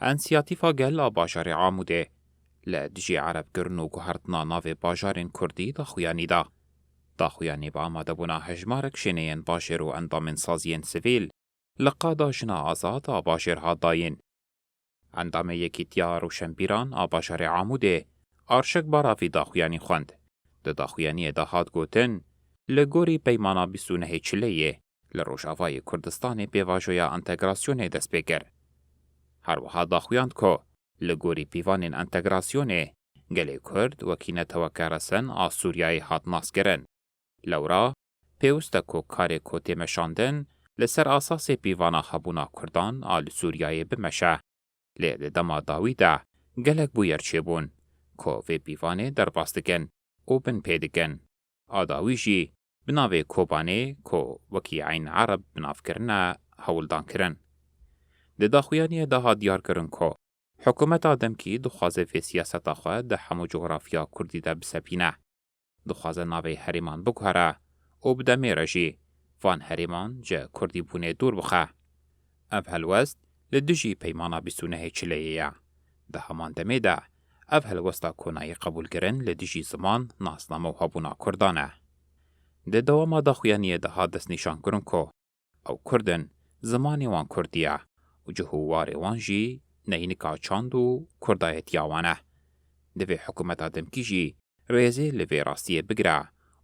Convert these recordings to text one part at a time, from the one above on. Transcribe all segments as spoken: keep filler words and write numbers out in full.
Însiyatîfa Gel a bajarê Amûdê li dijî erebkirin û guhertina navê bajarên kurdî daxuyanî da. Daxuyanî bi amadebûna hejmarek şêneyên bajêr û endamên saziyên sivîl li qada Jina Azad a bajêr hat dayîn. Endamê Yekîtiya Rewşenbîran a bajarê Amûdê Arşek Baravî daxuyanî xwend. Di daxuyaniyê de hat gotin, li gorî peymana bîst û nehê Çileyê li Rojavayê Kurdistanê pêvajoya entegrasyonê dest pê kir. Her wiha daxuyand ku li gorî pîvanên entegrasyonê gelê Kurd wekî neteweke resen a Sûriyeyê hat naskirin. Lewra pêwist e ku karê ku tê meşandin li ser asasê pîvana hebûna Kurdan a li Sûriyeyê bimeşe. Lê di dema dawî de gelek bûyer çêbûn ku vê pîvanê derbas dikin û bin pê dikin. A dawî jî bi navê Kobanê ku wekî Eyn Ereb bi nav kirine hewldan kirin. Di daxuyaniyê de hat diyar kirin ku hikûmeta demkî dixwaze vê siyaseta xwe di hemû cografiya kurdî de bisepîne. Dixwaze navê herêman biguhere û bi demê re jî van herêman ji kurdîbûnê dûr bixe. Ev helwest li dijî peymana bîst û nehê Çileyê ye. Di heman demê de ev helwesta konayî qebûlkirin li dijî ziman, nasname û hebûna kurdan e. Di dewama daxuyaniyê de hat destnîşankirin ku ew kurd in, zimanê wan kurdî ye û cih û warê wan jî neynika çand û kurdayetiya wan e. Divê hikûmeta demkî jî rêzê li vê rastiyê bigire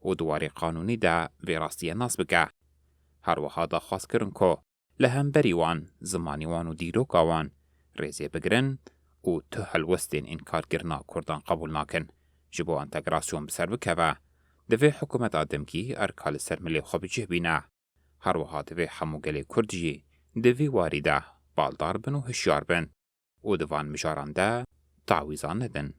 û di warê qanûnî de vê rastiyê nas bike. Her wiha daxwaz kirin ku li hemberî wan, zimanê wan û dîroka wan rêzê bigirin û tu helwestên înkarkirina kurdan qebûl nakin. Ji bo entegrasyon bi ser bikeve, divê hikûmeta demkî erka li ser milê xwe bi cih bîne. Her wiha divê hemû gelê kurd jî di vî warî de baldar bin û hişyar bin û di van mijaran de tawîzan nedin.